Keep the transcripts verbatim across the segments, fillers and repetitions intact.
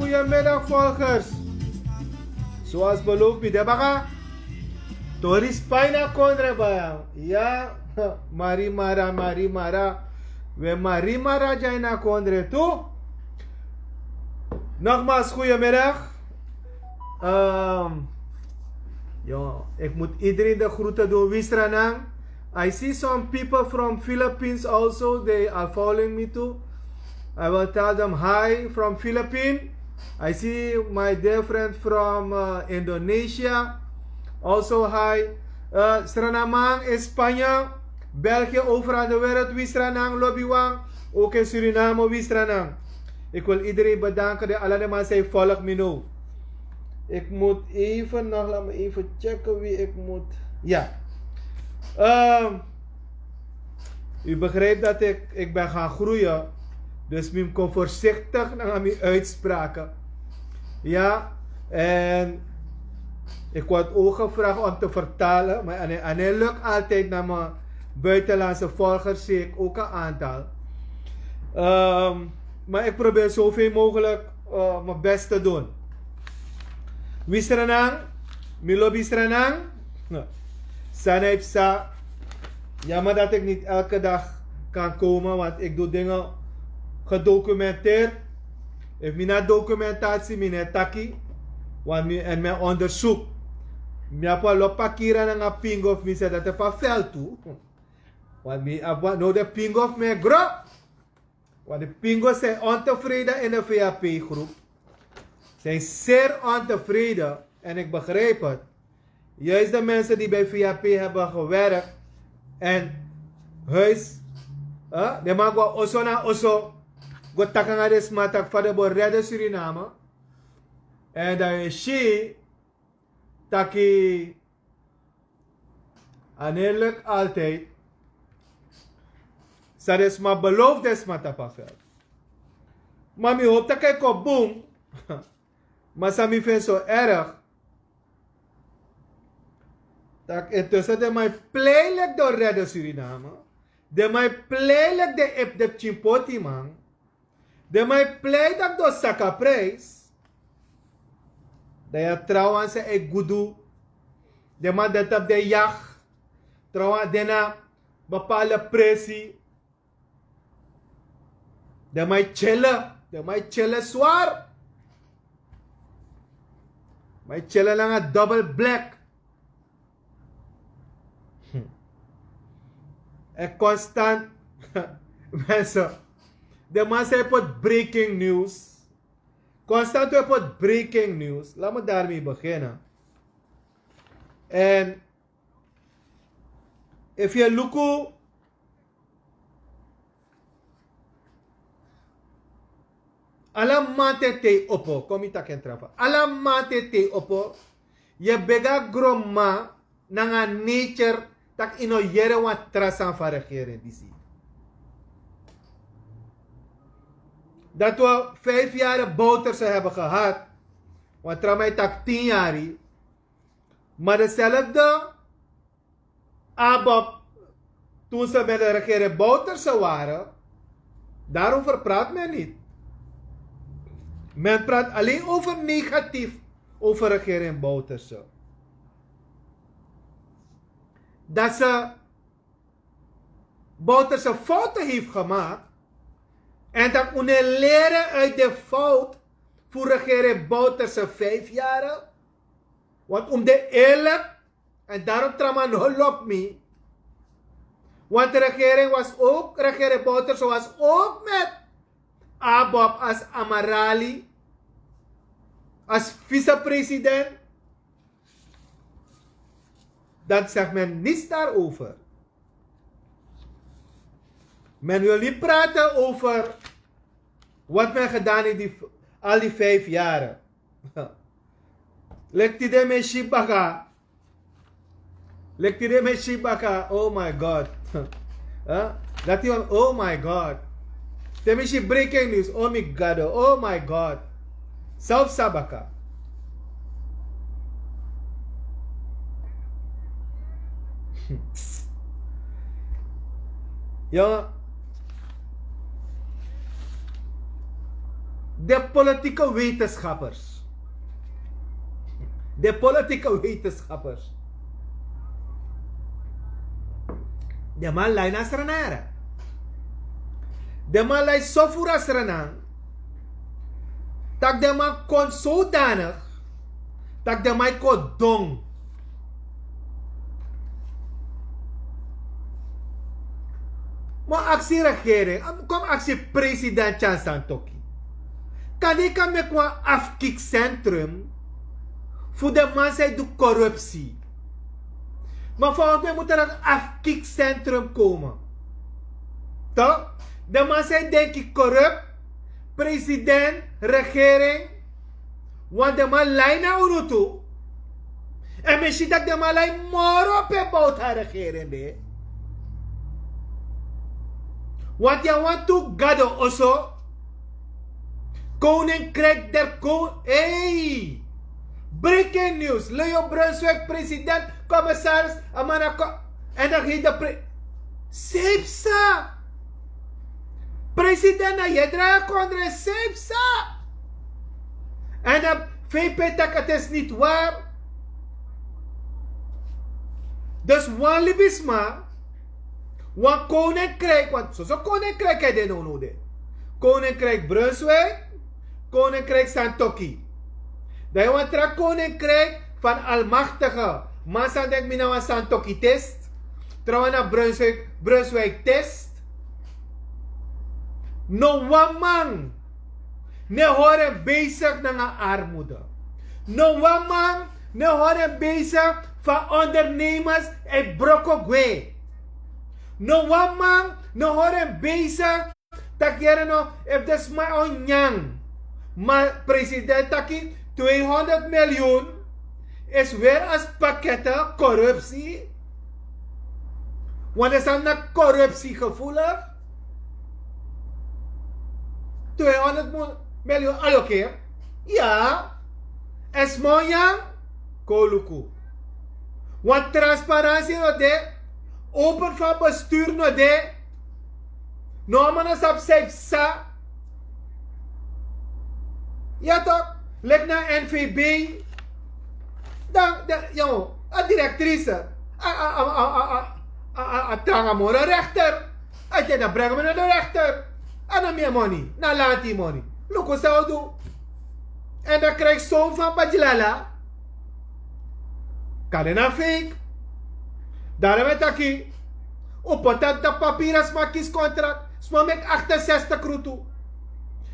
Goedemiddag volgers. Zoals beloofd, mi de baka. Tori Spanje na kondre baya. Ya, Mari Mara, Mari Mara. We Mari Mara dyan na kondre tu. Nogmaals, goedemiddag. Ehm, yo, ik moet iedereen de groeten doen. Wisranang. I see some people from Philippines also. They are following me too. I will tell them hi from Philippines. I see my dear friend from uh, Indonesia. Also hi. Uh, Sranamang in Spanje, België, overal de wereld. Wisranang, Lobiwang. Ook in Suriname, Wisranang. Ik wil iedereen bedanken. De, alle de mensen volg me nu. Ik moet even nog, laat me even checken wie ik moet. Ja. Ehm, u begrijpt dat ik, ik ben gaan groeien. Dus mi kon voorzichtig naar mijn uitspraken. Ja, en ik word ook gevraagd om te vertalen, maar en, en het lukt altijd naar mijn buitenlandse volgers, zie ik ook een aantal. Ehm, maar ik probeer zoveel mogelijk uh, mijn best te doen. Wisranang, mi lobi Sranang. Sana ipsa, jammer dat ik niet elke dag kan komen, want ik doe dingen gedocumenteerd. If mi na documentatie, mi na taki, want mi en mijn onderzoek. Mi apa lopa kira nanga pingo of mi se dat op a veld toe. Want mi apa no de pingo of mijn gro. Want de pingo's zijn ontevreden in de V H P-groep. Zijn zeer ontevreden. En ik begrijp het. Juist de mensen die bij V H P hebben gewerkt. En huis. Huh? De man go oso na oso. Go takanga de smatak van de Borede Suriname. En dan je zie taki, aanheerlijk altijd. Sa de sma beloof de sma tapu a veld. Ma mi hoop taki a e kon bun. Ma sa mi feni so erg, taki intussen den man e plei leki den o rede Suriname. Den man e plei leki den e fu den pikin poti man. Den man e plei taki den o saka prijs. Dan ya trawan san e gudu. Den man de tapu den yag. Trawan de na bepaalde presi. Den man e tyele. Den man e tyele swar. Man e tyele nanga double black. En konstant. Mensen, den man san e poti breaking news. Konstant e poti breaking news. Laat me daarmee beginnen. En efu yu luku, ala man te tei opo, kon mi taki en tra fa. Ala man te tei opo. Yu e begi a gronmama nanga nature, taki yu no yere wan tra sani fu a regering disi. Dati wi vijf yari Bouterse hebben gehad. Wan tra man e taki tin yari. Maar dezelfde ABOP, toen ze met de regering Bouterse waren, daarover praat men niet. Men praat alleen over negatief over regering Bouterse. Dat ze Bouterse fouten heeft gemaakt en dat wi no e leren uit de fout voor regering Bouterse vijf jaren. Want om de eerlijk, en daarom trauma no hulp me. Want de regering was ook, regering Bouterse was ook met ABOP als Amarali, als vicepresident. Dan zegt men niets daarover. Men wil niet praten over wat men gedaan heeft die, al die vijf jaren. Leki tide mi e si baka. Leki tide mi e si baka. Oh my God. Huh? Dati wan, oh my God. Te mi si breaking news. Oh mi God. Oh my God. San o psa baka. Yo. De politieke wetenschappers. De politieke wetenschappers. De man lai na sranara. De man lai sofura sranan. Tak de man kon zodanig tak de man kon dong. Ma aksi regering, kom aksi president Chansan Toki. Kan de kan meki wan afkikcentrum fu de man sai du korupsi. Ma fa wan ben mutu na afkikcentrum komen. Toch? De man sai denki korup, president, regering. Want de man lai na unu tu. En mi si tak de man lai moro pe bout ha regering de. Want ya want tu gado oso. Koninkrijk der kon ei. Breaking news, Leo Brunswijk, president, commissaris, amanako. En dan heet de pre sepsa. President na yedra kondre sepsa. En dan V P tak het is niet waar. Dus wan libisma, wan koninkrijk, want soso koninkrijk hij de no no de. Koninkrijk Brunswijk, koninkrijk Santoki. Dan je wan tra koninkrijk van almachtige. Man san denk mi na wan Santoki test. Trouwen na Brunswijk, Brunswijk test. No wan man ne horen bezig nanga armoede. No wan man ne horen bezig van ondernemers en broko gwe. No wan man ne horen bezig. Tak yere no, efu de sma o nyan. Ma president taki tweehonderd miljoen is weer als pakketten corruptie. Want de sani na corruptie gevoelig. Tweehonderd miljoen allokeer. Ya. En sma o nyan. Kon luku. Want transparantie no de. Open van bestuur no de. No man no sabi san yu psa. Ya toch, leki na N V B. Dan, dan, yo, a directrice. A, a, a, a, a, a, a, a tranga moro rechter. A te dan brengen na de rechter. A na mi moni, na lanti moni. Luku san u du. En dan krijg zoon van Badjlala. Kan den na fake. Daarom e taki. Un poti a papier a sma kisi contract. Sma meki achtenzestig rutu.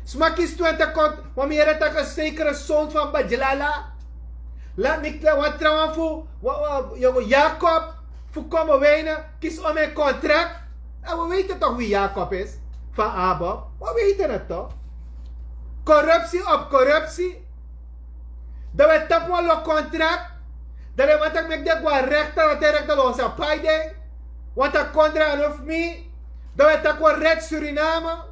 Sma kisi twintig kont. Wan mi yere taki a zekere zoon van Badjlala. Laat mi kla wan trawan fu wan, wan, yongo Jacob fu Kommerwijnen kisi om en contract. En we weten toch wie Jacob is. Van Abo. We weten het toch. Corruptie op corruptie. Dan we tapu wan lo contract. Dan we want tak meki de gwa rechter want de rechter lo sa pai de. Want a kondra anu fu mi. Dan we tak wan red Suriname.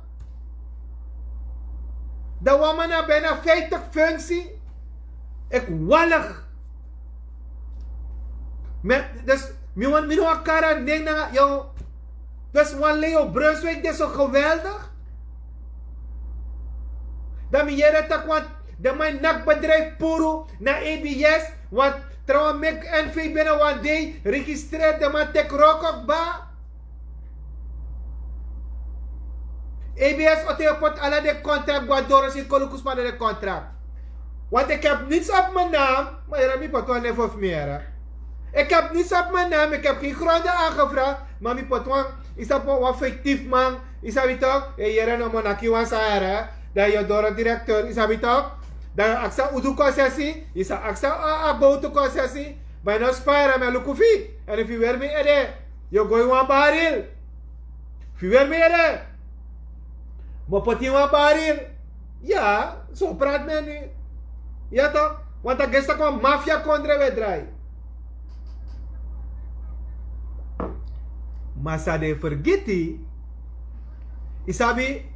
Dan wan man na bijna vijftig functie. Ik wallig. Dus mi wan mi no wan kara ning nanga yo. Dus wan Leo Brunswijk dit is zo geweldig. Dan mi yere tak want de man nak bedrijf puru na A B S. Want trouwan meki N V binnen wan day registreer de man tek rokok ba. A B S oto je pot ala de contract gwa doro si koluku span de contract. Want ik heb niets op mijn naam. Maar hier heb je pot wan neef of meer. Ik heb niets op mijn naam, ik heb geen gronden aangevraagd. Maar mi pot wan is dat wan fictief man. Is dat toch? Hey, hier en monarchie wan saere. Dan je doro directeur is dat toch? Dan aksa udu concessie. Is dat aksa a bote concessie. Bij no sparen met lukufi. En if you wear me ede. Yo go in wan baril. Fu yu weri mi yere. Mo poti wan baril. Ya, so prati mi en ni. Ya to. Want a gesta kon mafia kondre we drai. Ma san den fergiti. Yu sabi.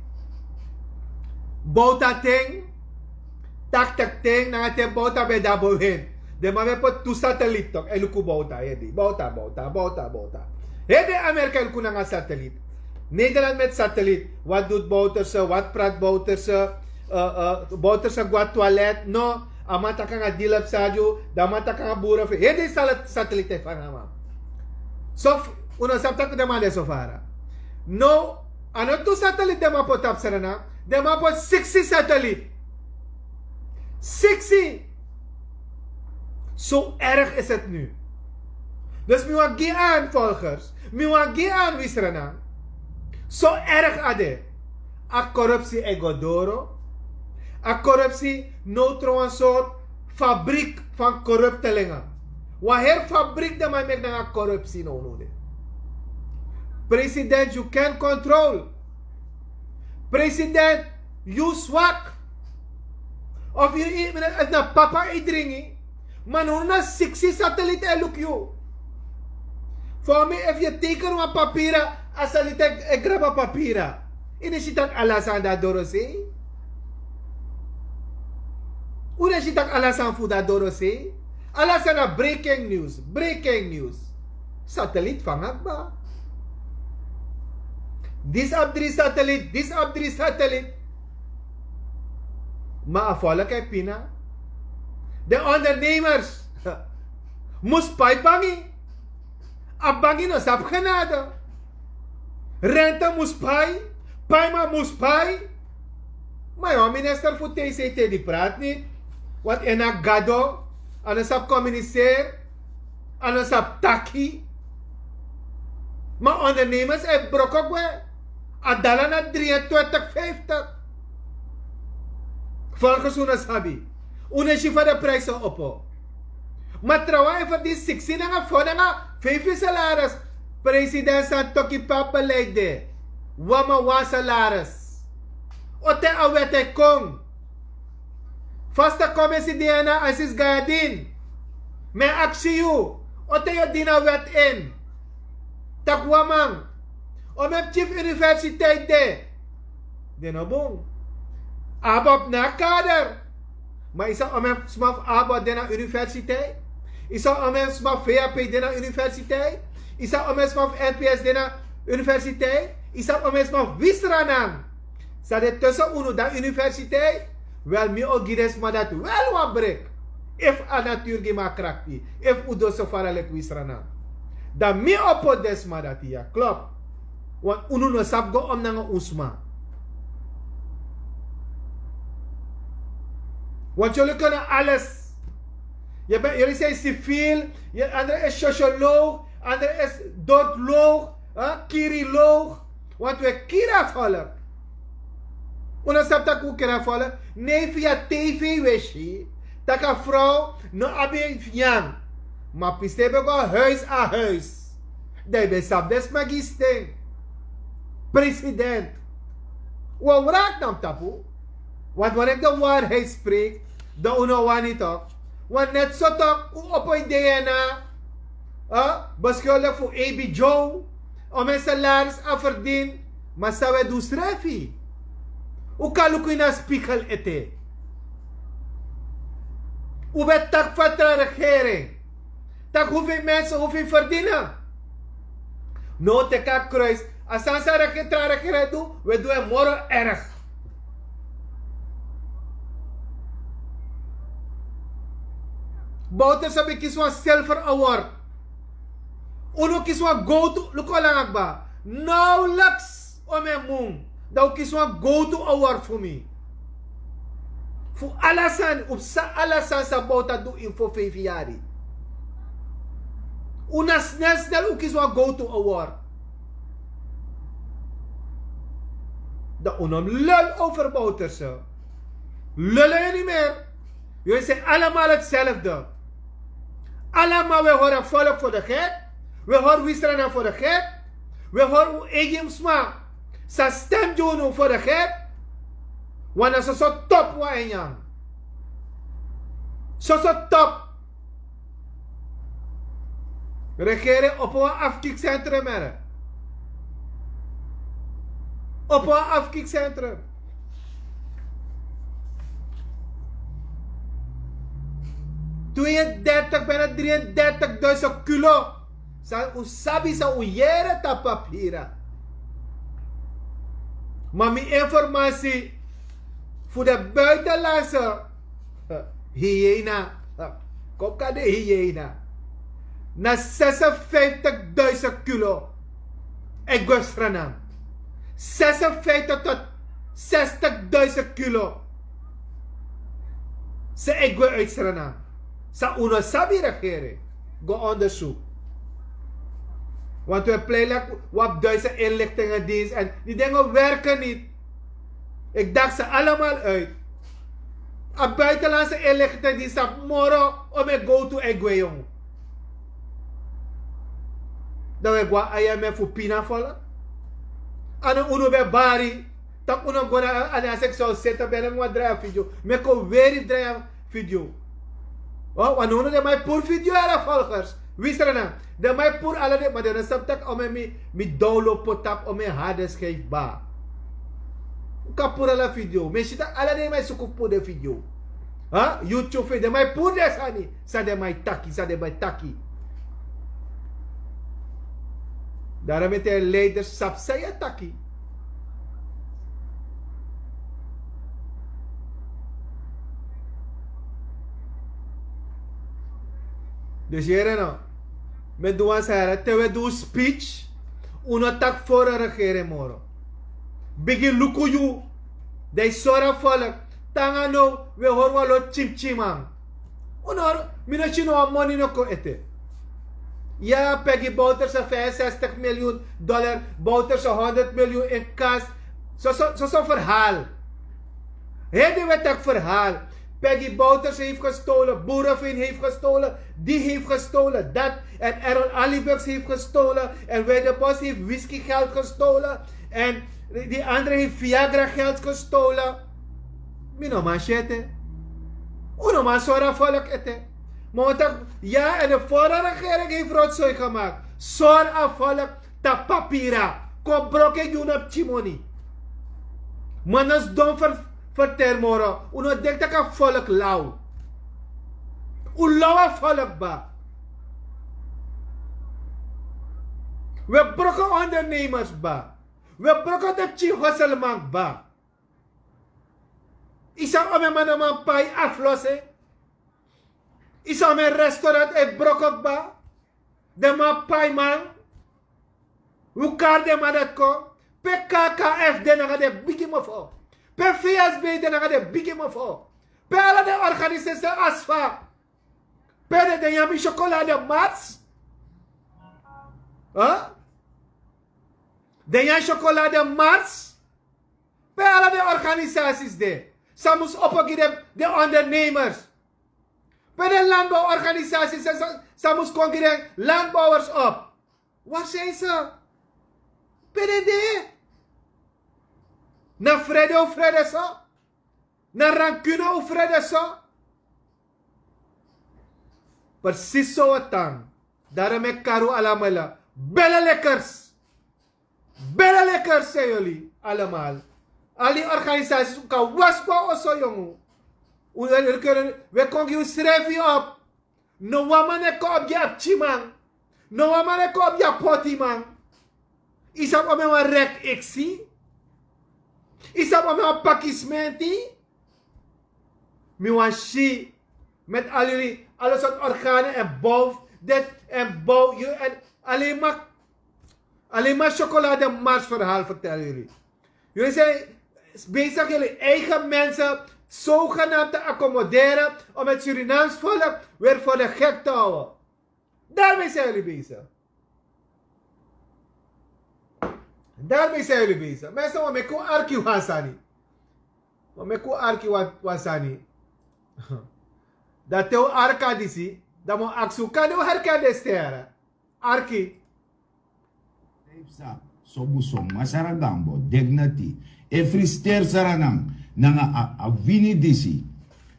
Bowta ten. Taktik ten nanga ten bowta ben de na bowen. Den man ben poti tu satelit tok e luku bowta hedi bowta bowta bowta bowta. Hedi amerika e luku nanga satelit. Nederland meti satelit. Wat dut bowterse wat prati bowterse? Bouterse go na toilet, no. A man taki nanga dilep sadiu, dan a man taki nanga buru fu heri den satelite fanga man. So, un no sabi taki den man de so fara. No. A no tu satelit den man poti tapu srana. Den man poti siksi satelit. Siksi. So erg is het nu. Dus mi wani gi aan volgers, mi wani gi aan wi srana. So erg a de. A korupsi e go doro. A korupsi no tron wan sort fabrik fan koruptelinga. Wan heri fabrik den man meki nanga korupsi no no de. President, you can control. President, yu swak. Of yu eat, na papa yu dringi. Ma no na siksi satelit e luku yu. Fu mi efu yu teken wan papira, a satelit e graba papira. Yu no si tak' ala sani de na dorosei? Un no si tak' ala sani fu de na dorosei? Ala sani na breaking news, breaking news. Satelit fanga kba. Disi abi dri satelit, disi abi dri satelit. Ma a volk e pina. Den ondernemers mus pai bangi. A bangi no sabi genade. Rente mus pai. Paiman mus pai. Ma yu a minister fu tct di prati niti. Want en na gado. A no sabi komuniseri. A no sabi taki. Ma ondernemers e broko gwe. A dala na dri en twintig vijftig. Volgens un no sabi. Un no si fa den prijse opo. Ma trawan e ferdini siksi nanga fo nanga feifi salaris. President san toki papa beleid de. Wan man wan salaris. Ote a wet e kon. Fasta komesi diana asis gayadin. Mi e aksi yu. Ote yu dini a wet en. Tak' wan man. O mi en pikin fu universiteit de. Den no bun. Abop na kader. Ma yu sabi o mi en sma fu abop de na universiteit? Yu sabi o mi en sma fu vap de na universiteit? Yu sabi o mi en sma fu nps de na universiteit? Yu sabi o mi en sma fu wisranan? San de tusu unu dan universiteit? Wel mi o gi den sma dati wel wan brek. Efu a naturu gi mi a krakti, efu un du so fara leki wisranan, dan mi o poti den sma dati ya klop. Want unu no sabi go om nanga un sma. Want yuli kan na ales. Yuli san isi fil. Andere isi sosioloog. Andere isi dodloog. Kiri loog. Want we kiri a volk. Un no sabi tak' un kiri a volk. Nei fu yu a tv we si tak' a frow no abi nyan. Ma piste ben go huis a huis. Dan yu ben sabi den sma gi sten. President, un o wraki na mi tapu. Want waneki de warheid spreki, dan un no wani tok. Want neti so tok un opo yu dna. Beskuldik fu abi joe. Om en salaris a ferdini. Ma san un e du srefi? Un kan luku ini a spikal ete. Un ben taki fu a tra regering. Tak' hufei mense hufei ferdini. No teki a kruis. A sani san reke tra reke re du, we du en moro erg. Bowter sabi kisi wan silver award. Unu kisi wan gowtu luku a langa kba. Nawleks o mi en mun. Dan un kisi wan gowtu award fu mi. Fu ala sani un psa ala sani san bowta du ini fo feifi yari. Un na snel snel un kisi wan gowtu award. Dan un no mus lel over bowterse. Lel en ni mer. Yu e se alamal hetzelfde. Alamal we hori a volk for de gek. We hori wisrana for de gek. We hori un eigi sma san stem gi unu for de gek. Wan na soso top wan en nyan. Soso top. Regering opo wan afkikcentrum ere. Opo wan afkikcentrum. Tweeëndertig bijna drieëndertig duizend kilo. San un sabi san un yere tapu papira. Ma mi informasi fu de buitenlandse hyena, kon kan de hyena, na zesenvijftigduizend kilo e gwe fu Sranan. Zesenvijftig tot zestigduizend kilo. Se e gwe uit Sranan. San un no sabi, regering, go onderzoek. Want we pleilek, we hebben duizend inlichtingendienst en die dingen werken niet. Ik daag ze allemaal uit. A buitenlandse inlichtingendienst sabi moro o me go to e gwe, jong. Dan we go a I M F fu pina volk. A no unu ben bari. Tak' unu go na a, a seksual sete ben mi wan drai a video. Mi e kon weri drai a video. O, wan unu den man e puru video, ala volgers. Wi Sranan, den man e puru ala den, ma den no sabi tak' o mi, mi download poti tapu o mi harddisk kba. Un kan puru ala video. Mi e si tak' ala den man e suku fu puru den video. Ha? YouTube, den man e puru den sani. San den man e taki, san den man e taki. Daarom miti leiders sabi san yu e taki. Dus yere no. Mi e du wan sani, te wi e du speech, un no taki foro regering moro. Bigin luku yu. Dan yu sori a volk. Te nanga now wi e hori wan lo tyintyinman. Un no hori, mi no si no wan moni no kon ete. Ya, Peggy Bouterse, vijfenzestig miljoen dollar, Bouterse, honderd miljoen in kas. Soso, soso verhaal. Heri di wi e taki verhaal. Peggy Bouterse heeft gestolen, Boerenveen heeft gestolen, die heeft gestolen, dat. En Errol Alibuks heeft gestolen. En Wijdebos heeft whiskygeld gestolen. En die andere heeft Viagra-geld gestolen. Mi no man si ete. Un no man sori a volk ete. Ma un taki, ya, en de vorige regering heeft rotzooi gemaakt. Sori a volk tapu papira. Kon broko gi unu pikin moni. Ma no sidon fu ferteri moro. Un no denki tak' a volk law. Un law a volk kba. Wi e broko ondernemers kba. Wi e broko den pikin hosselman kba. Yu sabi omeni man no man pai aflosi. Yu sabi omeni restaurant e broko kba. Den man pai man. Un kari den man dati kon. Pe K K F de nanga den bigi mofo? Pe V S B de nanga den bigi mofo? Pe ala den organisasi, ASFA? Pe den, den Nyan Syokolade Mars? Ha? Den Nyan Syokolade Mars? Pe ala den organisasi de san mus opo gi den, den ondernemers? Pe den landbouworganisasi san, san, san mus kon gi den landbouwers op? Waar zijn ze? Pe den de? Na frede un frede so? Na rancune un frede so? Precies so un tan. Daarom e kari un alamala bellelikkers. Bellelikkers zijn jullie allemaal. Al die organisaties, un kan wasi go na oso, yongu. Un, un, un, un, wi e kon gi unsrefi op. No wan man e kon op gi a pikinman. No wan man e kon op gi a potiman. Yu sabi omeni wan rek eksi? Yu sabi omeni wan pakismenti? Mi wani si, met al jullie, alle soort organen en bouw dit en bouw, jullie, en alleen maar, alleen maar chocolademarsverhaal vertellen jullie. Jullie zijn bezig jullie eigen mensen zogenaamd te accommoderen om het Surinaams volk weer voor de gek te houden. Daarmee zijn jullie bezig. Daarmee zijn jullie bezig. Mensen, wan meki un arki wan sani. Wan meki un arki wan, wan sani. Dan te un arki a disi, dan mi o aksi un, kan un arki a den ster? Arki. Taipsa, Sobuso, Masaragambo, Dignity, e frusteri Sranan nanga a, a wini disi.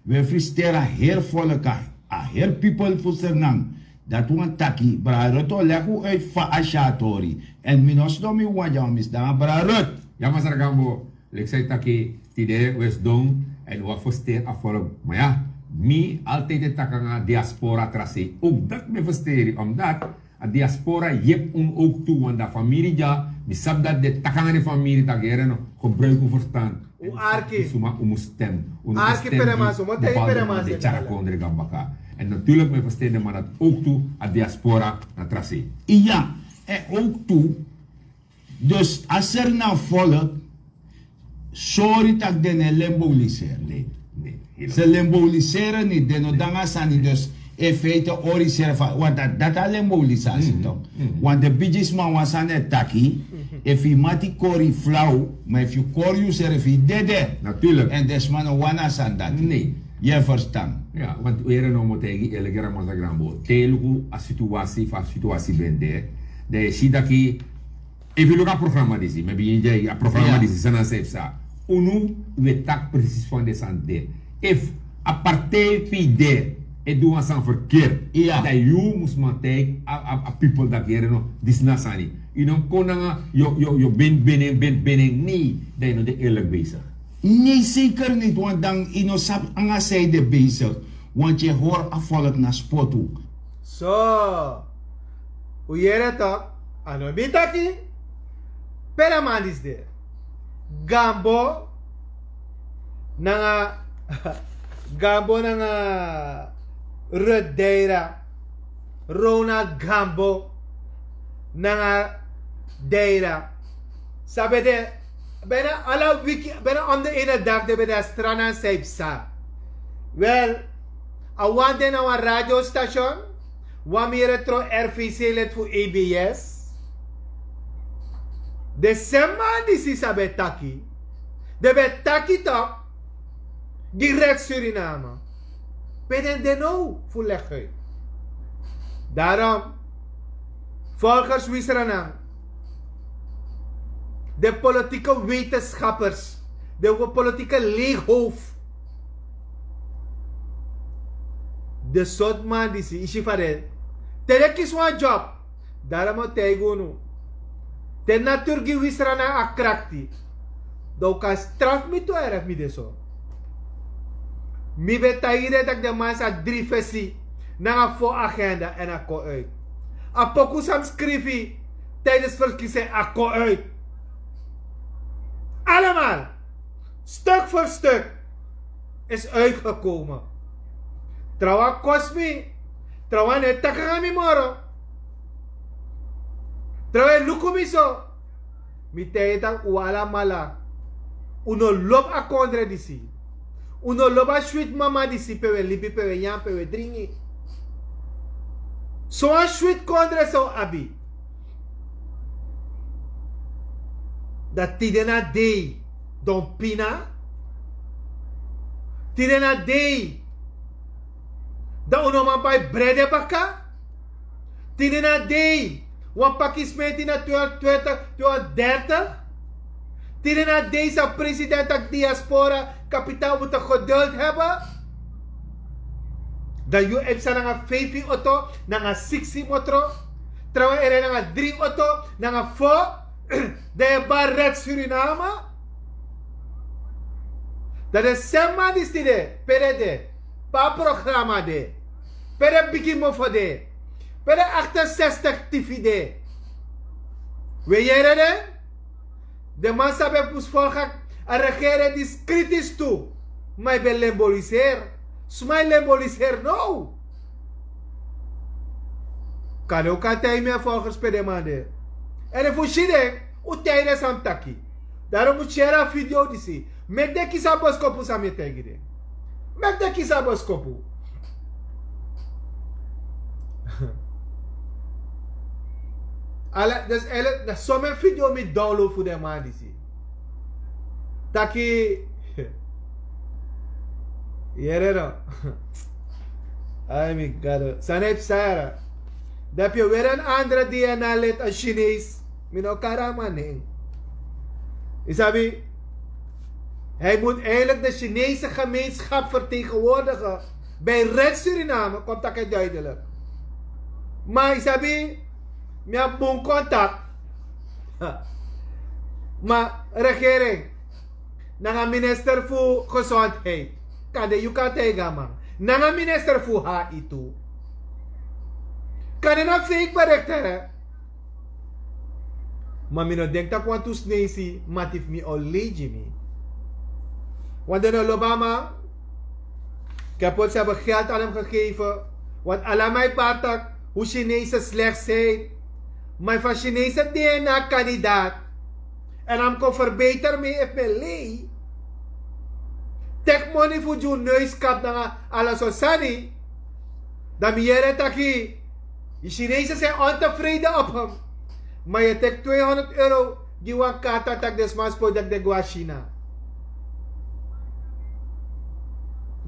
Wi e frusteri a heri volk, a heri pipel fu Sranan. Dati wani taki, Brada Rutte o legi un uit fa a si a tori. Èn mi no sidon, mi wani dya, mi sidon nanga Brada Rutte. Ya, Masaragambo, leki san yu taki, tide wi e sidon èn wi e frusteri a volk. Ma ya, mi altijd e taki nanga diaspora tra sei. Ook dati mi e frusteri, omdat a diaspora yepi unu ook tu, want a famiri dya, mi sabi dati den e taki nanga den famiri taki, yere no, gebruik un verstand. Un arki. Suma un mus stem. Un mus stem. Arki pereman, suma un taigi pereman de tyari kondre gambaka. En natuurlik mi verstendi man dat ook tu a diaspora na trasi. Ya, en ook tu. Dus a ser na volk, sorry tak den e lemboliseri. Se lemboliseri ni den no danga sani dus. Efu yu ete ori seri fa want dati a lembolisasi tok. Want de bigisma wan sani e taki, efu yu mati kori yu flau, ma efu yu kori yusrefi yu dede. Natuurlik. En den sma no wani a sani dati. Yu e ferstan? Ya, want un yere no mus taigi yu elke ramasagranbo te yu luku a situasi fu a situasi ben de, dan yu e si taki efu yu luku a programa disi mi e bigin gi a programa disi san na san yu psa. Unu, wi e taki presis fan den sani de. Efu a partij fu yu de e du wan sani ferkeri, dan yu mus man taigi a pipel daki yere no, disi na sani. Yu no mus kon nanga yu ben benen ben benen nei, dan yu no de eerlik besigi. Nei, seker niti want dan yu no sabi nanga san yu de besigi. Want yu e hori a volk na spotu. So, un yere tok, a no mi taki. Pe den man disi de? Gambo nanga gambo nanga redeira, ronald gambo nanga deira. San ben de bina ala wiki bina om de ene dag den ben de a strana san yu psa. Wel, a wan de na wan radiostation, wan mi yere tron rvc lid fu abs. Den semi man disi san ben taki, den ben taki tok, gi red suriname. Pe den de now fu legi uit? Daarom, volgers wisranan, de politieke wetenschappers, de politieke leeghoofd, de sort man disi isi fa den te den kisi wan job. Daarom o taigi unu, te natur gi wisranan a krakti, dan un kan strafu mi tu erf mi de so. Mi ben taigi den tak' den man sa dri fesi nanga fo agenda èn a kon uit. A poku san mi skrifi tijdens verkiezing a kon uit. Allemaal, stuk voor stuk, is uitgekomen. Trawan kosi mi, trawan no e taki nanga mi moro. Trawan e luku mi so. Mi taigi tak' un alamala, un no lobi a kondre disi. Un no lobi a switi mama disi pe un e libi pe un e nyan pe un e dringi. Sowan switi kondre san un abi. Dan tide na dei don pina. Tide na dei dan un no man bai brede baka. Tide na dei wan pakismenti na tweehonderdtwintig, tweehonderddertig. Tide na dei san president taki diaspora kapitaal mutu geduld heben. Dan yu e psa nanga feifi oto, nanga siksi motro, trawan ere nanga dri oto, nanga fo. Dan yu e bari red suriname. Dan den semi man disi de pe den de? Pe a programa de? Pe den bigi mofo de? Pe den achtensestig tifi de? Wi e yere den. Den man sabi e mus folga a regering disi kritis tu. Ma yu ben lemboliseri. Sma e lemboliseri now. Kande un kan taigi mi en volgers pe den man de. Èn efu un si den, un taigi den san mi taki. Daro mus tyari a video disi. Meki den kisi a boskopu san mi e taigi den. Meki den kisi a boskopu. Ala dus eigenlijk na somen video mi download fu den man disi. Taki. Yere no? Ai mi gado, san e psa yara? Dan yu weri en andre dna lid, en chinees. Mi no kari a man nen. Yu sabi? Hij moet eigenlijk de chinese gemeenschap vertegenwoordigen bij red suriname, komt taki duidelijk. Ma yu sabi, mi abi bun kontak. Ma regering, nanga minister fu gezondheid, kande yu kan taigi a man, nanga minister fu hi tu. Kande na fake berichten. Ma mi no denki tak' wantu snesi mati fu mi o lei gi mi. Want den no lobi a man. Kepot se hebben geld aan hem gegeven. Want alamai bartak, hoe Chinese slecht zijn. Maar van Chinese DNA kandidaat. En dan kon verbeter mee if me lei. Tek money voor June neuskap dan ala sosani. Dan mi yere taki. Die Chinezen zijn ontevreden op hem. Maar je tek tweehonderd euro, die wan karta tak desmas po dat de gua China.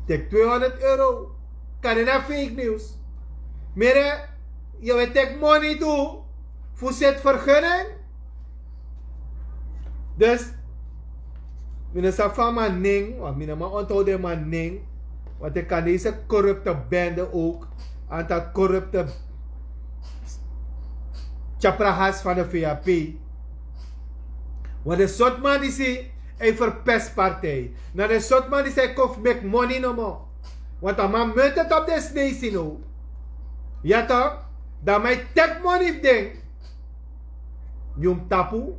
Tek tweehonderd euro. Kan in fake news. Mere, je weet tek money toe. Voor zit vergunning. Dus, mi no sabi fa a man nen, want mi no man onthouden a man nen. Want ik kan deze corrupte bende ook, aantal corrupte tjaprahas van de V A P. Want de sort man die zie, hij verpest partij. Na de sort man die zei, kof make money no more. Want a man munt het op de snee zien ook. Ja toch? Dan mij tek money ding. Yum tapu.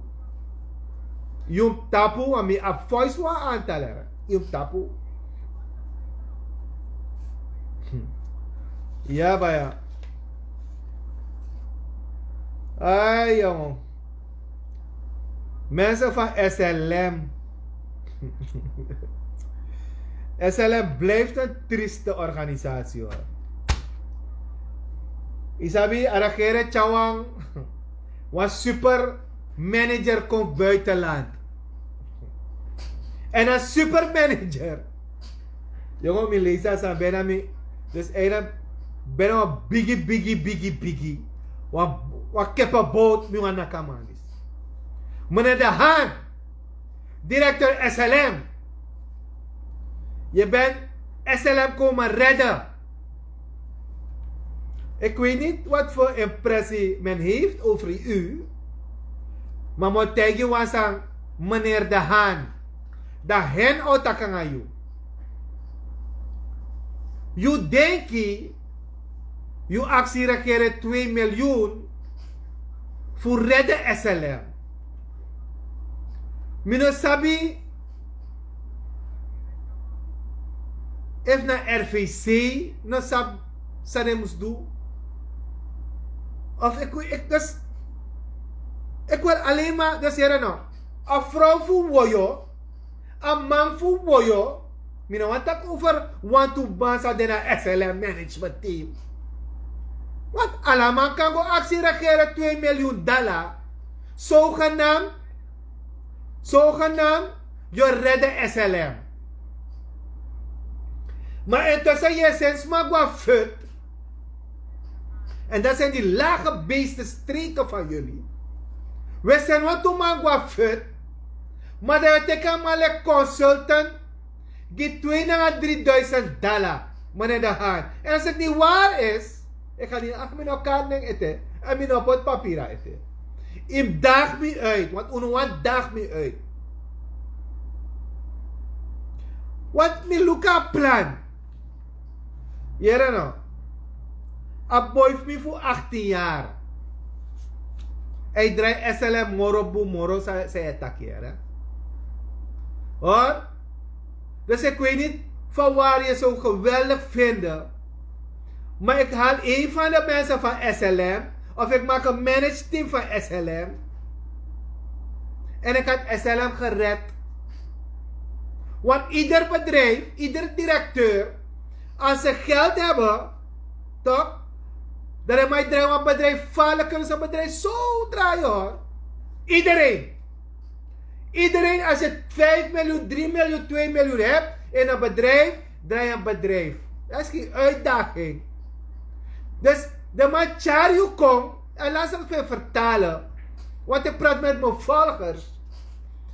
Yum tapu, want mi a voice wan aantal. Yum tapu. Ja, baya. Ai, jongen. Mensen van S L M. S L M blijft een trieste organisatie, hoor. Isabi, a regering tjawang. Wan super manager komt buitenland. En een super manager. Jongen, mi leisi a san bena mi. Dus eigenlijk bena wan bigi, bigi, bigi, bigi. Wan, wan kepabot mi wan nakaman. Meneer De Haan, directeur S L M. Je bent S L M komen redden. Ik weet niet wat voor impressie men heeft over u. Maar moet tegen was aan meneer De Haan. Dat hen otakanga you. You denki, you actie regeren twee miljoen voor redden S L M. Mi no sabi efu na R V C no sabi san den mus du. Of ik, ik, dus, ik wil alleen maar, dus here no. A vrouw fu woyo, a man fu woyo. Mi no wan taki over wantu bansa den na S L M management team. Want ala man kan go actie regeren twee miljoen dollar. Zogenaamd, zogenaamd, you redde S L M. Maar intussen je sinds maar go fut. En dat zijn die lage beesten streken van jullie. We zijn wat om aan go fut. Maar dat betekent maar like consultant. Gi twee nanga drieduizend dollar. Meneer De Haan. En als het niet waar is, ik ga niet achter mijn elkaar ding eten. En mijn op het papier eten. Im daag me uit, want unu wan daag me uit. Want mi luka plan. Here no. A boy fu mi fu achttien jaar. Hij draai S L M moro bu moro sa sa e taki here. Hoor. Dus ik weet niet van waar je zo geweldig vinden. Maar ik haal een van de mensen van S L M. Of ik maak een manage team van S L M. En ik had S L M gered. Want ieder bedrijf, ieder directeur, als ze geld hebben, toch? Dan mag je bedrijf, want bedrijf falen kunnen ze bedrijf zo draaien, hoor. Iedereen. Iedereen, als je vijf miljoen, drie miljoen, twee miljoen hebt in een bedrijf, draai een bedrijf. Dat is geen uitdaging. Dus de man Charlie komt en laat zich veel vertalen. Want ik praat met mijn volgers.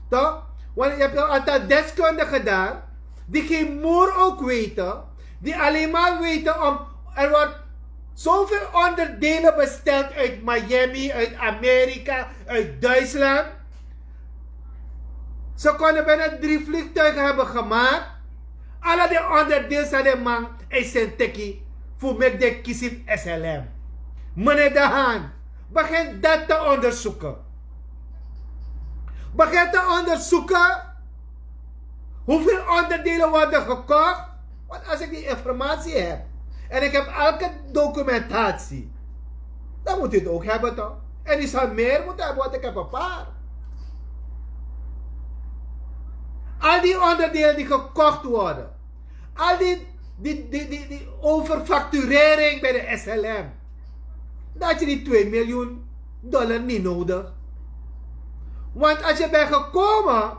Toch? Want je hebt een aantal deskundigen daar die geen moer ook weten, die alleen maar weten om, er wordt zoveel onderdelen besteld uit Miami, uit Amerika, uit Duitsland. Ze kunnen bijna drie vliegtuigen hebben gemaakt. Ala den onderdeel san den man e seni teki fu meki den kisi fu S L M. Meneer De Haan, begin dat te onderzoeken. Begin te onderzoeken Hoeveel onderdelen worden gekocht? Want als ik die informatie heb en ik heb elke documentatie, dan moet u het ook hebben, toch? En u zal meer moeten hebben, want ik heb een paar. Al die onderdelen die gekocht worden, al die, die, die, die, die overfacturering bij de S L M, dan had je die twee miljoen dollar niet nodig. Want als je bent gekomen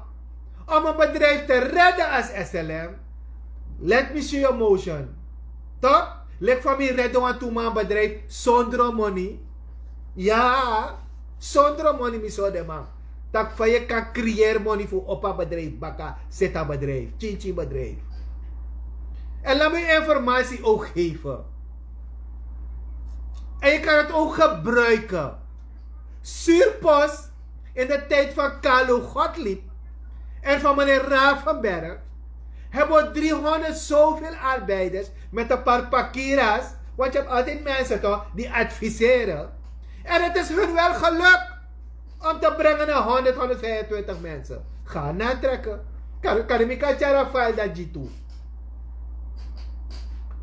om een bedrijf te redden als S L M, let me see your motion. Toch? Lik van mi redden wan tu man bedrijf zonder money. Ja, zonder money mi so de man. Tak fa je kan creëer money voor opa bedrijf, baka, zeta bedrijf, chichi bedrijf. En laat me informatie ook geven. En je kan het ook gebruiken. Zuurpost in de tijd van Carlo Gottlieb en van meneer Ravenberg hebben we driehonderd zoveel arbeiders met een paar pakiras, want je hebt altijd mensen toch die adviseren. En het is hun wel gelukt om te brengen naar honderd, honderdvijfentwintig mensen. Ga natrekken. Kan, kan ik Rafael dat je toe.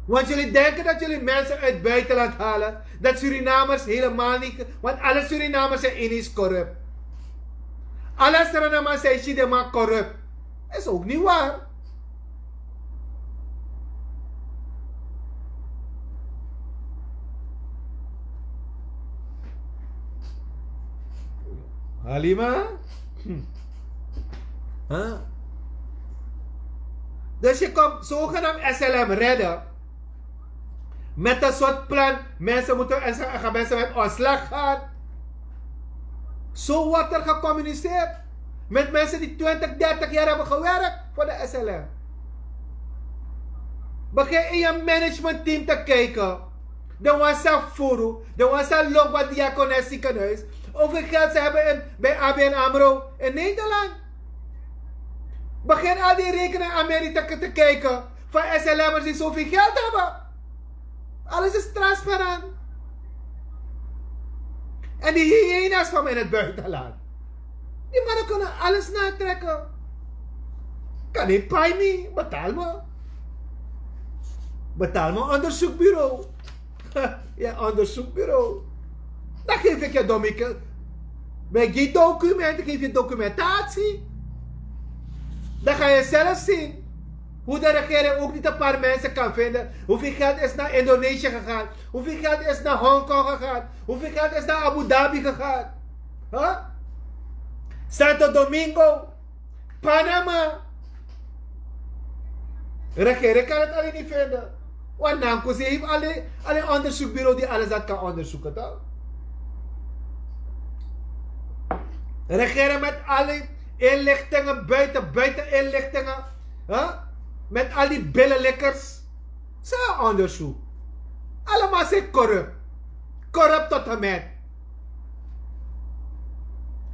Want jullie denken dat jullie mensen uit het buitenland halen, dat Surinamers helemaal niet, want alle Surinamers zijn ineens corrupt. Alle Surinamers zijn Chidema corrupt. Is ook niet waar. Halima? Huh? Dus je komt zogenaamd S L M redden. Met een soort plan. Mensen moeten en ze gaan mensen met ontslag gaan. Zo wordt er gecommuniceerd. Met mensen die twintig, dertig jaar hebben gewerkt voor de S L M. Begin in je managementteam te kijken. De wan sa furu, de wan sa lok wat diakones ziekenhuis. Hoeveel geld ze hebben in, bij A B N AMRO in Nederland. Begin al die rekeningen Amerika te kijken van S L M'ers die zoveel geld hebben. Alles is transparant. En die hyena's van me in het buitenland. Die mannen kunnen alles natrekken. Kan niet pay me, betaal me. Betaal me onderzoekbureau. Ja, onderzoekbureau. Dan geef ik je domieke. Met die documenten, geef je documentatie. Dan ga je zelf zien hoe de regering ook niet een paar mensen kan vinden. Hoeveel geld is naar Indonesië gegaan? Hoeveel geld is naar Hongkong gegaan? Hoeveel geld is naar Abu Dhabi gegaan? Huh? Santo Domingo, Panama. Regering kan het alleen niet vinden. Want Nankosi heeft alleen, alleen onderzoekbureau die alles dat kan onderzoeken, toch? Regeren met al die inlichtingen, buiten, buiten inlichtingen. Huh? Met al die billenlikkers. Ze onderzoek. Allemaal zijn corrupt. Corrupt tot en met.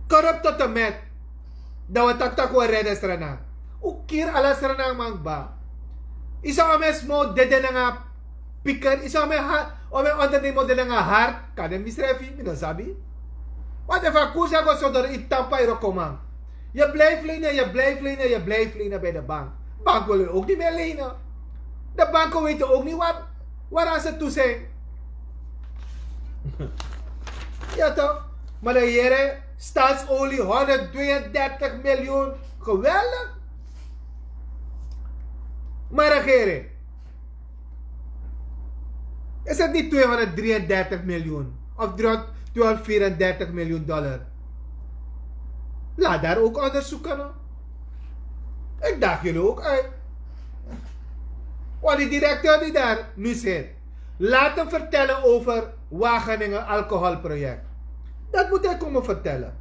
Corrupt tot en met. Dan we tak tak we redden Srana. U kiri ala Srana man ba. Isa ome smo dede nanga piker. Isa ome ha, ome ondernemen dede nanga hart. Kan den misrefi, mi no sabi. Want efu a koers ya go so doro i tampa iro koman. Je blijft lenen, je blijft lenen, je blijft lenen bij de bank. Bank wil u ook niet meer lenen. De banken weten ook niet waar, waaraan ze toe zijn. Ja toch? Maar de heren, staatsolie, honderdtweeëndertig miljoen. Geweldig. Maar regering, is het niet tweehonderddrieëndertig miljoen of tweehonderdvierendertig miljoen dollar? Laat daar ook onderzoeken. Ik daag jullie ook uit. Want die directeur die daar nu zit, laat hem vertellen over Wageningen alcoholproject. Dat moet hij komen vertellen.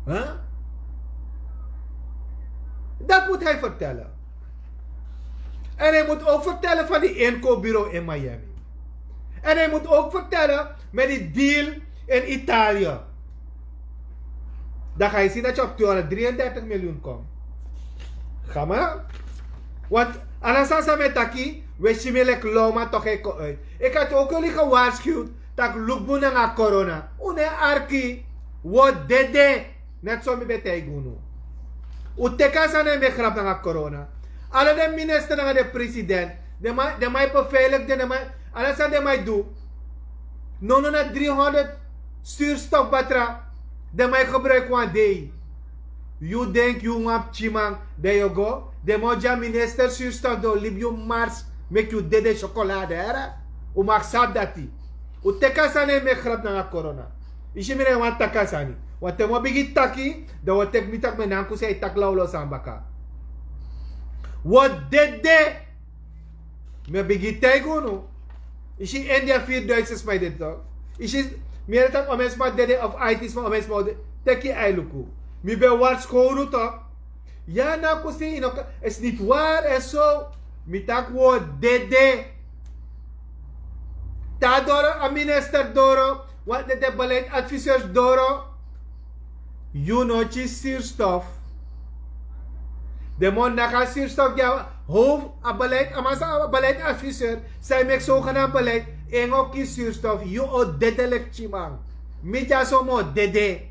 Huh? Dat moet hij vertellen. En hij moet ook vertellen van die inkoopbureau in Miami. En hij moet ook vertellen met die deal in Italië. Dan ga je zien dat je op tweehonderddrieëndertig miljoen komt. Ga maar. Want alles aan zijn taki, we zien me lek loma toch hij komt uit. Ik had ook jullie gewaarschuwd dat ik look nanga corona. Une arki, wo dede. Net zo mi ben tegen unu. Un teki a sani en meki grap nanga corona. Ala den minister nanga den president, den man e beveilik den man. Ala sani den man e du. Nono na dri-honderd surstof batra den man e gebruiki wan dei. Yu denki yu wan pikinman, dan yu o go den man o gi a minister surstof den o libi yu mars, meki yu dede syokolade. Un maki sabi dati. Un teki a sani en meki grap nanga corona. Yu si mi na en wani taki a sani. Wanten mi o bigin taki, dan wi o teki mi taki mi en nanku san yu taki lawlaw sani baka. Wi o dede. Mi o bigin taigi unu. Yu si india firi duisen sma e dede tok. Yu si mi yere taki omen sma dede of aiti sma omen sma o dede. Teki yu ai luku. Mi ben warskow unu tok. Ya na kusi yu no kan, is niti wari en so. Mi taki wi o dede. Te a doro, a minister doro, wan dede beleid adviseurs doro. Yu no kisi sirstof. Den man o naki a sirstof gi a hof, a beleid a man san a beleid adviseur san e meki sogenam beleid. En o kisi sirstof yu o dede leki pikinman. Mi dyaso mi o dede.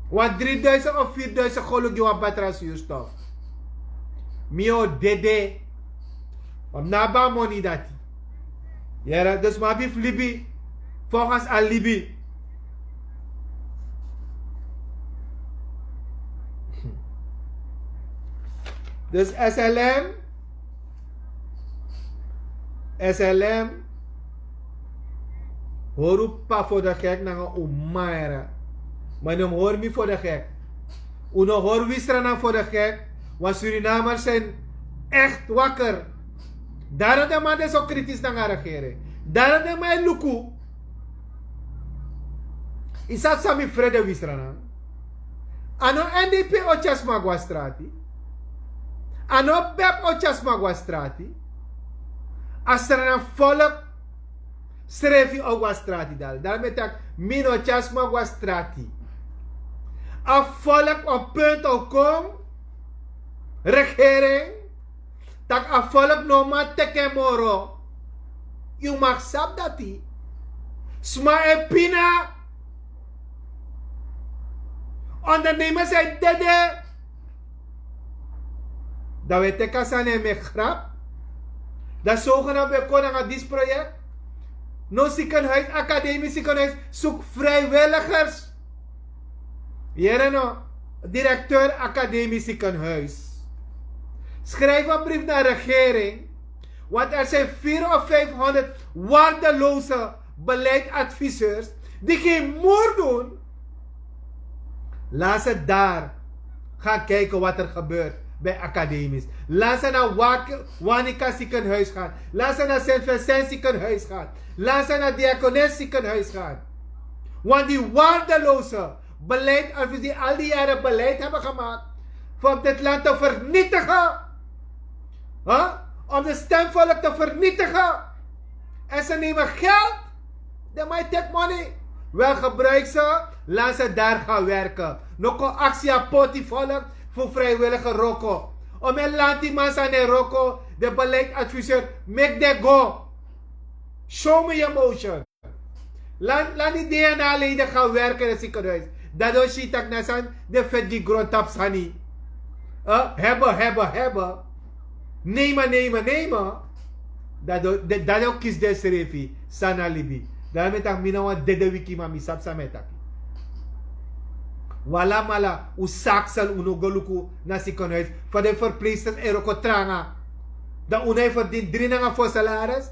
Wan dri duisen of firi duisen golu gi wan batra sirstof. Mi o dede. Wan mi no abi a moni dati. Yere dus mi abi fu libi. Folgens a libi. Dus slm, slm, hori un p'pa fo de gek nanga un mama yere. Ma yu no mus hori mi fo de gek. Un no hori wi sranan fo de gek. Wan surinamer sin ekti waker. Daro den man de so kritis nanga regering. Daro den man e luku. Yu sabi san mi frede wi sranan. A no ndp o tyari sma go na strati. A no bep o tyari sma go na strati. A sranan folk srefi o go na strati dal dal mi e taki, mi no tyari sma go na strati. A folk o punto kon. Regering, tak' a folk no man teki en moro. Yu maki sabi dati. Sma e pina. Ondernemers e dede. Dan wi e teki a sani en meki grap. Dan sogenam wi e kon nanga disi proyek. No sikenhuis akademi sikenhuis suku vrijwiligers. Yere no, directeur akademi sikenhuis. Schrijf en brief na regering. Want er sin viri of vijfhonderd wardeloze beleidadviseurs di gen mor dun. Laat ze daar gaan kijken wat er gebeurt bij academisch. Laat ze naar wanika ziekenhuis gaan. Laat ze naar sint vincent ziekenhuis gaan. Laat ze naar diakones ziekenhuis gaan. Want die waardeloze beleidadviseurs die al die jaren beleid hebben gemaakt om dit land te vernietigen, om de stemvolk te vernietigen. En ze nemen geld. De man tek money. Wel gebruik ze. Laat ze daar gaan werken. No kon aksi a poti volk voor vrijwillige roko. Om en lanti man san e roko, de beleidadviseur, make de go. Show me your motion. Landi dna leden gaan werken in het ziekenhuis. Dat do si tak na san de vet gi grondtap sani. Hebben, hebben, hebben. Nemen, nemen, nemen. Dat do kis de srefi sana libi. Dan mi tak mi na wan dede wiki ma mi sap san mi taki. Wala mala un saksel un no go luku na ziekenhuis. Fa den verpleegsters e roko tranga. Dan un no e verdien dri nanga fo salaris.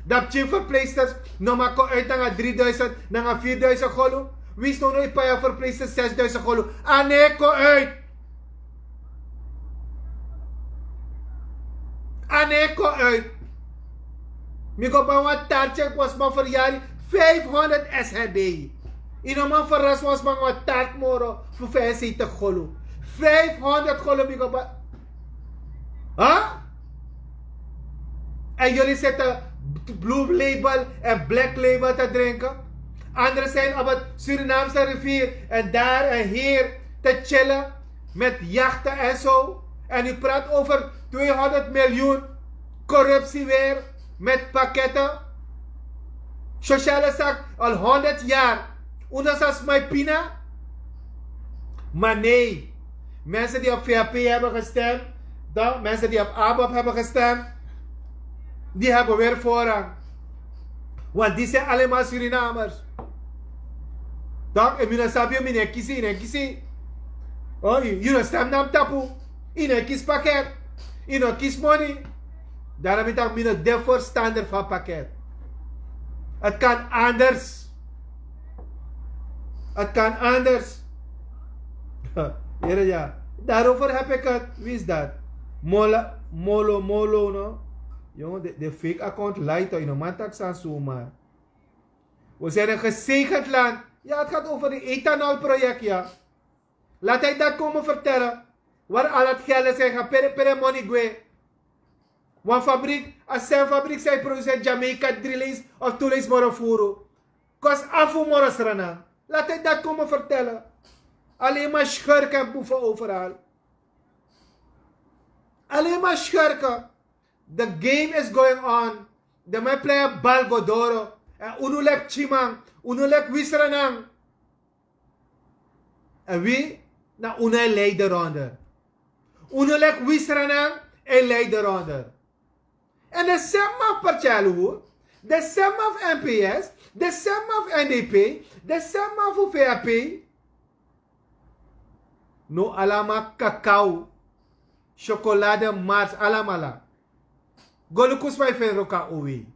Dan pikin verpleegsters no man kon uit nanga dri duisend nanga viri duisend golu. Winsi no no e pai a verpleegsters sesi duisend golu. A no e kon uit. A no e kon uit. Mi go bai wan tarti eki wan sma feryari. Vijfhonderd srd. Yu no man ferasi wan sma nanga wan tarti moro fu vijfenzeventig golu. Vijfhonderd golu mi go bai. Huh? En jullie zitten blue label en black label te drinken. Anderen zijn op het Surinaamse rivier en daar en hier te chillen met jachten en zo. En u praat over tweehonderd miljoen corruptie weer met pakketten. Sociale zaak al honderd jaar. Uno sa smai pina. Maar nee. Mensen die op V H P hebben gestemd, dan mensen die op ABOP hebben gestemd, die hebben weer voorrang. Want die zijn allemaal Surinamers. Dan, en mi no sabi, mi no e kisi, mi no e kisi. Oh, yu, yu no stem na mi tapu. Yu no e kisi pakket. Yu no kisi moni. Daarom mi taki mi no de voorstander van pakket. Het kan anders. Het kan anders. Here, ja. Daarover heb ik het. Wie is dat? Mola, Molo, Molo, no? Jongen, de, de fake account leidt toch in een man tak san zomaar. We zijn een gezegend land. Ja, het gaat over de ethanolproject, ja. Laat hij dat komen vertellen. Waar al het geld is gaan, pere, pere money gwe. Wan fabriek, a sen fabriek, zij produceert Jamaica drie lees of twee lees moro furu. Kost af voor moro Sranan. Laat hij dat komen vertellen. Alleen maar schurken en boeven overal. Alleen maar schurken. The game is going on. De man play bal go doro. En unu lek chiman. Unu lek wi Sranan. En wi na unu e leider onder. Unu lek wi Sranan e leider onder. En de stemma fu Partialu, de stemma fu N P S, de stemma fu N D P, de stemma fu V H P. No alama kakau, chocolade mars, alamala. Go luku sma e feni roko na owei.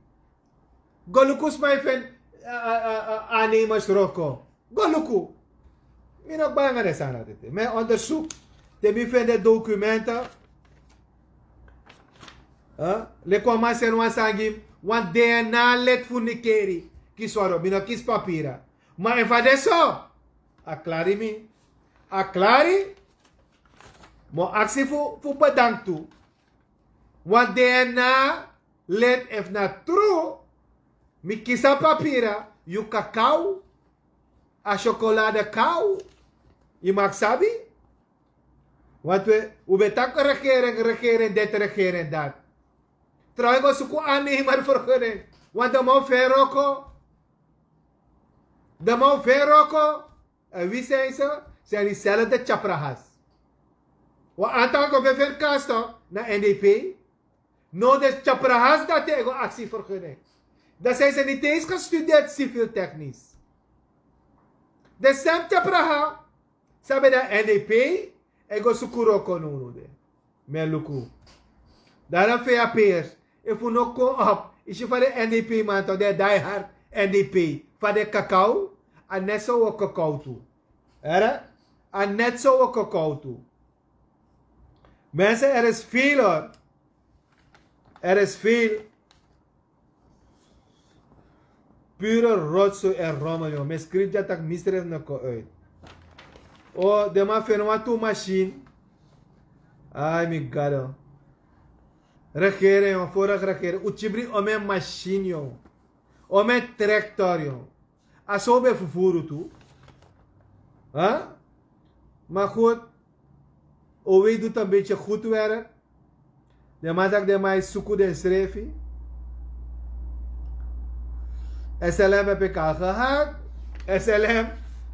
Go luku sma e feni, a, a, a, a, aannemers roko. Go luku. Mi no kba nanga den sani dati. Mi e onderzoek. Te mi feni den documenten. Huh? Leki wan man seni wan sani gi mi. Wan D N A lid fu Nikeri. Kisi wan ro. Mi no kisi papira. Ma efu a de so, a klari mi. A klari. Mi o aksi fu, fu bedank tu. Wan D N A lid, efu na tru, mi kisi a papira, yu kakau, a chocolade kau, yu mag sabi. Want we, u ben taki regering, regering dit, regering dat. Trouwens, go suku aannemervergunning. Want de man o feni roko. De man o feni roko. En wie zijn ze? Zijn diezelfde Chaprahas. Wan aantal go ben feni kas toch na N D P. No, de Chaprahas dati e go aksi vergunning. Dan zijn ze niet eens gestudeerd civiel technisch. De sem Chapraha, san ben de N D P, e go suku roko now now de. Mi e luku. Daarom V H P'ers, efu un no kon op, yu si fa den N D P man toch, den e die hard N D P. Fa den e kakau, a net so wi o kakau tu. Here? A net so wi o kakau tu. Mensen, er is veel hoor. Er is veel. Pure rotzooi en rommel, jongen. Mi e skrifi dya taki misdrijf no kon uit. O, den man feni wantu machine. Ai, mi gado. Regering, jongen. Vorige regering. Un kibri omeni machine, jongen. Omeni tractor, jongen. A so un ben fufuru tu. Hè? Maar goed. Owei doet een beetje goed werk. Den man taki den man e suku densrefi. S L M heb ik al gehad. S L M.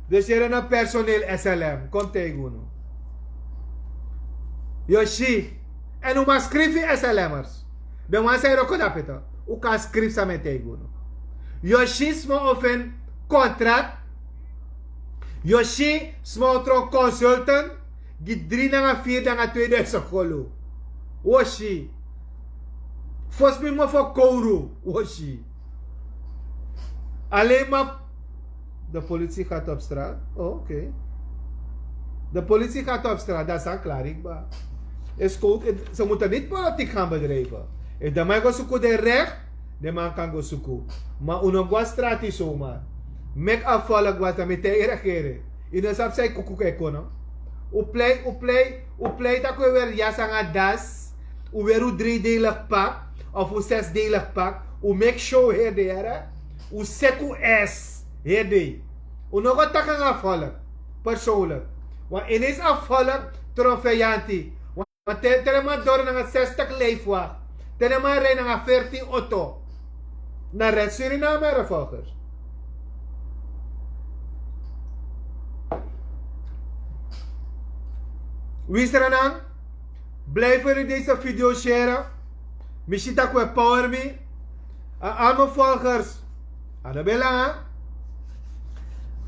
Dus hier een personeel S L M. Kon taigi unu. Yu o si. En un man skrifi S L M'ers. Den wan san e wroko dape tu. Un kan skrifi san mi e taigi unu. Yu o si sma o feni contract. Yu o si sma o tron consultant gi dri nanga firi nanga tweeduizend golu. Un o si. Fosi mi mofo kowru. Un o si. Alleen maar de politie gaat op straat. Oh, oké. De politie gaat op straat, dat is al klaar, ikba. Is goed, ze moeten niet politiek gaan bedrijven. Efu den man e go suku den recht, den man kan go suku. Ma un no go na strati zomaar. Meki a volk wani, mi taigi regering. Yu no sabi san yu kuku kan e kon. Un plei, un plei, un plei taki un e weri yasi nanga dasi. Un weri un driedelig pak, of un zesdelig pak. Un meki show heri dei, yere. Un seki un ass heri dei. Un no go taki nanga a volk persoonlijk. Want ineens a volk tron feyanti. Want te, te den man doro nanga zestig lijfwacht. Te den man rij nanga veertien auto. Na Red Suriname, hè, volgers. Wisranan, blijf unu deze video share. Mi si taki we power mi. A al mi volgers. A no ben langa.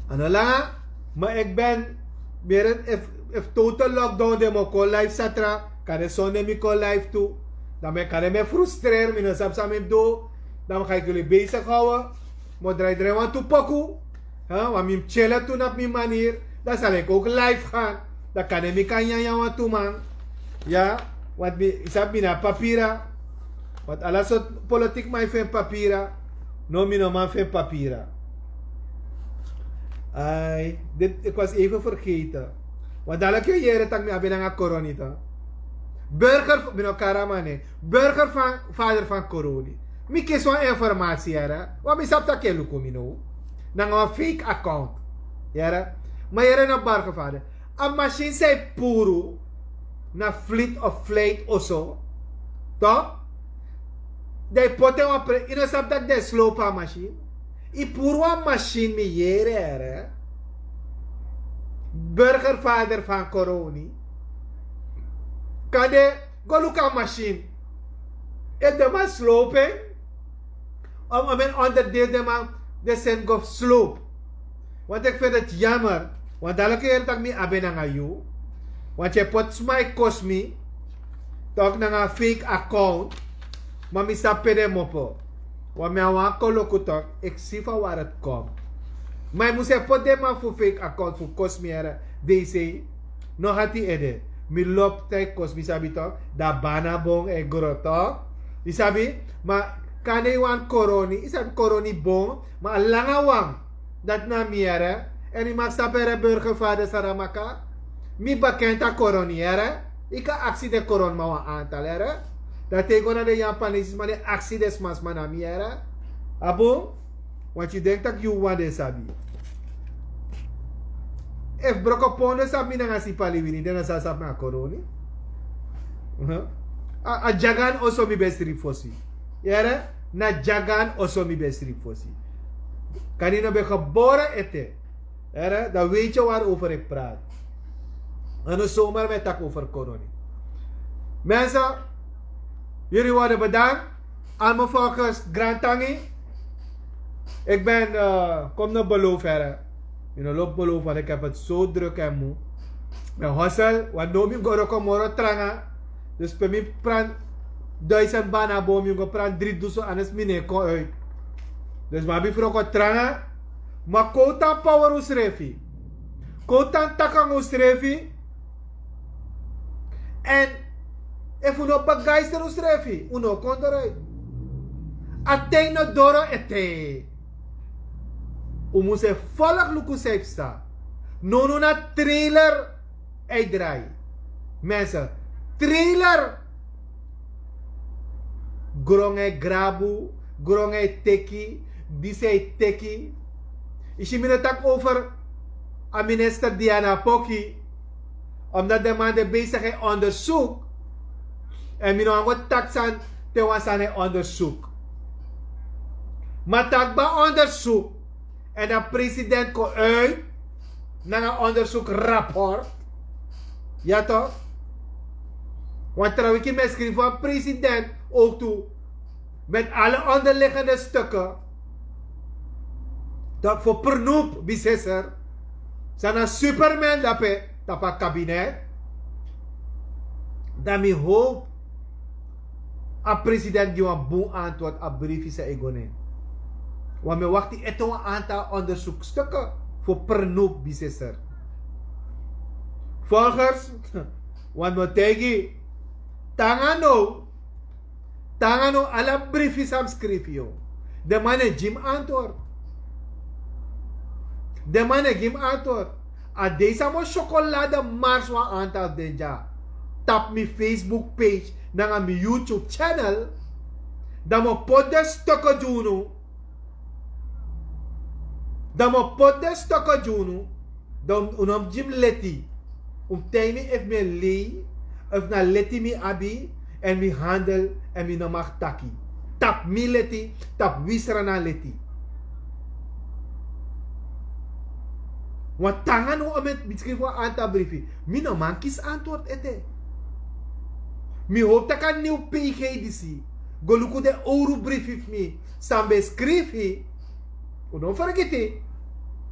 A no langa. Ma ik ben weer, efu total lockdown de mi o kon live satra, kande sonde mi kon live tu. Dan mi kande mi e frustreer, mi no sabi san mi mus du. Dan mi ga ik yuli besig houden. Mi o drai drai wantu poku. Wan mi mus chillen tu na mi manir. Dan sal ik ook live gaan. Dan kande mi kan nyanyan wantu man. Ya. Want mi sabi mi na papira. Want ala sortu politiki man fu en papira. No, mi no man fu en papira. Ai, dit ik was even vergeten. Want dadelijk yere tak mi abi nanga koroni ta. Burger, mi no kari a man ne. Burger van vader van koroni. Mi kisi wan informatie yere. Want mi sabi tak yu e luku mi no. Nanga wan fake account. Yere. Ma yere na burger vader. A machine san e puru na flit of flight oso. Toch? Dan yu poti en wan pre, yu no sabi tak' den e slopu a machine. Yu puru wan machine, mi yere yere. Burger vader van koroni. Kande go luku a machine. Efu den man slopu en. Om, om en onderdeel den man, den seni go slopu. Want ik vind het jammer. Want dadelijk yere tak' mi abi nanga yu. Want yu e poti sma e kosi mi. Toch nanga fake account. Ma mi sabi pe den mopo. Want mi a wan koloku toch. Ik si van waar het komt. Ma yu mus e poti den man fu fake account fu kosi mi yere. Deze. No hati ede. Mi lobi te yu kosi mi sabi toch. Dan bana bon e gro toch. Yu sabi. Ma kande yu wani koroni. Yu sabi koroni bon. Ma a langa wan. Dati na mi yere. Èn yu man sabi yere burgervader san a maka. Mi bekend a koroni yere. Yu kan aksi den koroniman wan aantal yere. Dan te yu go na den Japanese sma den aksi den sma sma na mi yere. A bun. Want yu denki tak' yu wan den sabi. Efu Brokopondo sabi mi nanga Sipaliwini, den no sa sabi mi a koroni. A dyagan oso mi ben sribi fosi. Yere. Na dyagan oso mi ben sribi fosi. Kande yu no ben gebore ete. Yere, dan weet yu waar over ik praat. En no zomaar mi e taki over koroni. Mensen, jullie worden bedankt. Al mi volgers, grantangi. Ik ben, kom no beloof here. Mi no lobi beloof want ik heb het zo druk en moe. Mi hosel want no mi go wroko moro tranga. Dus pe mi pran duizend bana bon mi go pran dri dusu anders mi no e kon uit. Dus mi abi fu wroko tranga. Ma kon un tan power unsrefi. Kon un tan taki nanga unsrefi. Èn efu un no begeister unsrefi un no o kon doro. A ten no doro ete. Un mus e folok luku san yu psa. Nownow na trailer. Yu e drai. Mense, trailer. Grongu e grabu. Grongu e teki. Disi e teki. Yu si mi no taki over a minister diana poki. Omdat den man de besigi en ondersuk. Èn mi no wani go taki sani te wan sani en ondersuk. Ma taki ban ondersuk. Èn dan president kon uit nanga ondersuk raport. Ya tok. Want trawiki mi e skrifi wan president ook tu. Met alle onderliggende stukken. Dat fu pernoep biseser. San na superman dape tapu a kabinet. Dan mi howpu a president gi wan bun antwoord a brifi san e go na en. Wan mi e wakti ete wan antal ondersukstukken fu pernoep biseser. Volgers wan mi o taigi. Tanga no. Tanga no ala brifi san mi skrifi yu. Den man e gi mi antwoord. Den man e gi mi antwoord. A dei san mi o syokolade mars wan antal fu den dya tapu mi facebook page nanga mi youtube channel. Dan mi o poti den stoko gi unu. Dan mi o poti den stoko gi unu. Dan un no mus gi mi leti. Un mus taigi mi efu mi e lei efu na leti mi abi. Èn mi handel èn mi no maki taki tapu mi leti. Tapu wisra na leti. Want tanga no omen mi skrifi wan aantal brifi. Mi no man kisi antwoord ete. Mi hoop taki a niw pg disi go luku den owru brifi fu mi san ben skrifi. Un no fergiti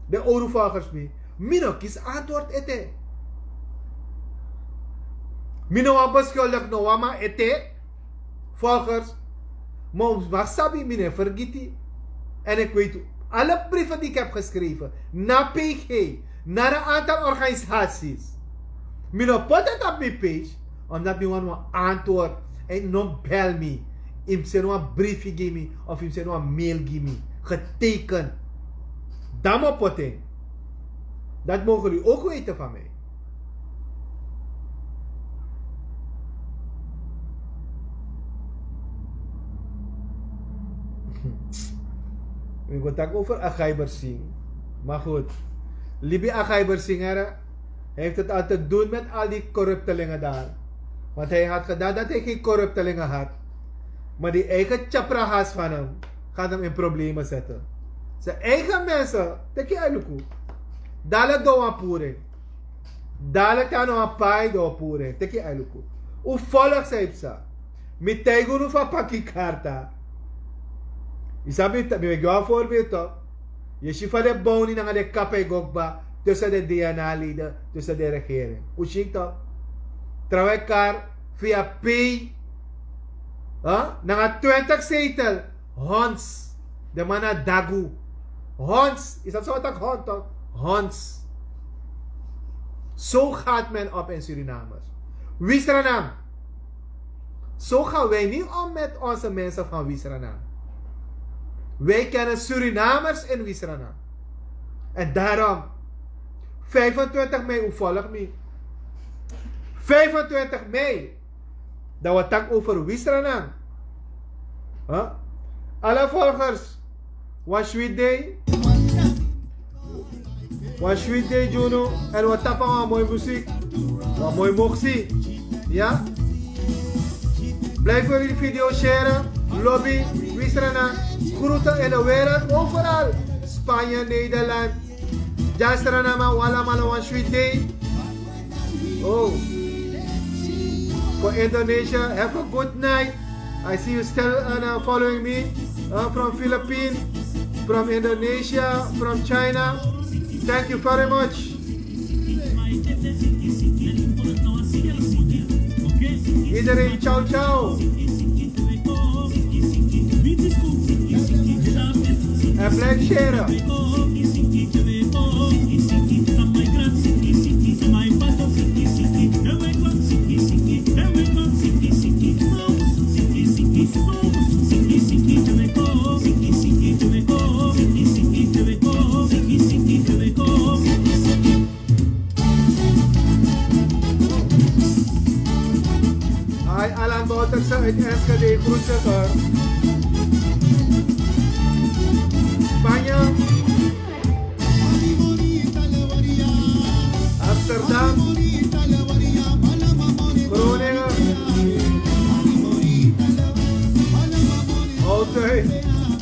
den owru volgers fu mi. Mi no kisi antwoord ete. Mi no wan beskuldig no wan man ete. Volgers, maar un mag sabi mi no e fergiti. En ik weet alle brieven die ik heb geschreven na pg, naar een aantal organisaties. Mi no poti en tapu mi page, omdat mi wani wan antwoord. En no bel mi. Yu mus seni wan briefi gi mi of yu mus seni wan mail gi mi, getekend. Dan mi o poti en. Dat mogen jullie ook weten van mij. Mi go taki over Agaiber Singh. Maar goed, libi Agaiber Singh, hè, hij heeft het al te doen met al die corruptelingen daar. Want hij had gedaan dat hij geen corruptelingen had. Maar die eigen tjaprahas van hem gaat hem in problemen zetten. Zijn eigen mensen, teki ailuku. Dala doa pure. Dala tano apai doa pure. Teki ailuku. U volg sa yu psa. Mi taigi unu fu a paki karta. Yu sabi mi, mi ben gi wan voorbeeld toch. Yu si fa den bowni nanga den kapa e go kba tussen den DNA-leden, tussen den regering. Un si toch. Trawan e kari via pay. Nanga twintig zetel. Hons. Den man na dagu. Hons. Yu sabi san wan taki hond toch? Hons. Zo gaat men op in Surinamers. Wisranam. Zo gaan wij niet om met onze mensen van Wisranam. Wij kennen Surinamers in Wisranam. En daarom, vijfentwintig mei, u volg me. Vijfentwintig mei, dan we taki over Wisranam. Alle volgers, wan sweet day. Wan sweet day gi unu. En wi o tapu nanga wan moi muziek. Wan moi moksi. Ya. Blijf voor die video share. Lobby. Wisranam. Groeten in de wereld. Overal. Spanje, Nederland. Jasranam, wi alamala wan sweet day. Oh. For Indonesia, have a good night. I see you still uh, following me uh, from Philippines, from Indonesia, from China. Thank you very much. Iedereen, ciao, ciao. En blijf share. Hi, Alan Bouterse uit Enschede, groetjes hoor. Spanje. Amsterdam. Groningen. Altijd.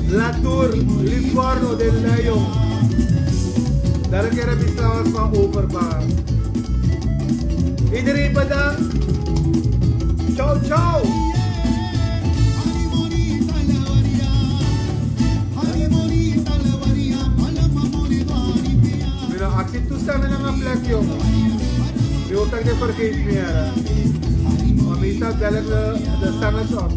Latour, Livorno, Den Leon. Daar heb je de Mislawas van overbaar. Iedereen bedankt. Ciao, ciao. Mira, actie toestanden naar mijn plek, joh. Je hoort dat ik dit vergeet meer. Maar meestal bel ik de, de zangers op.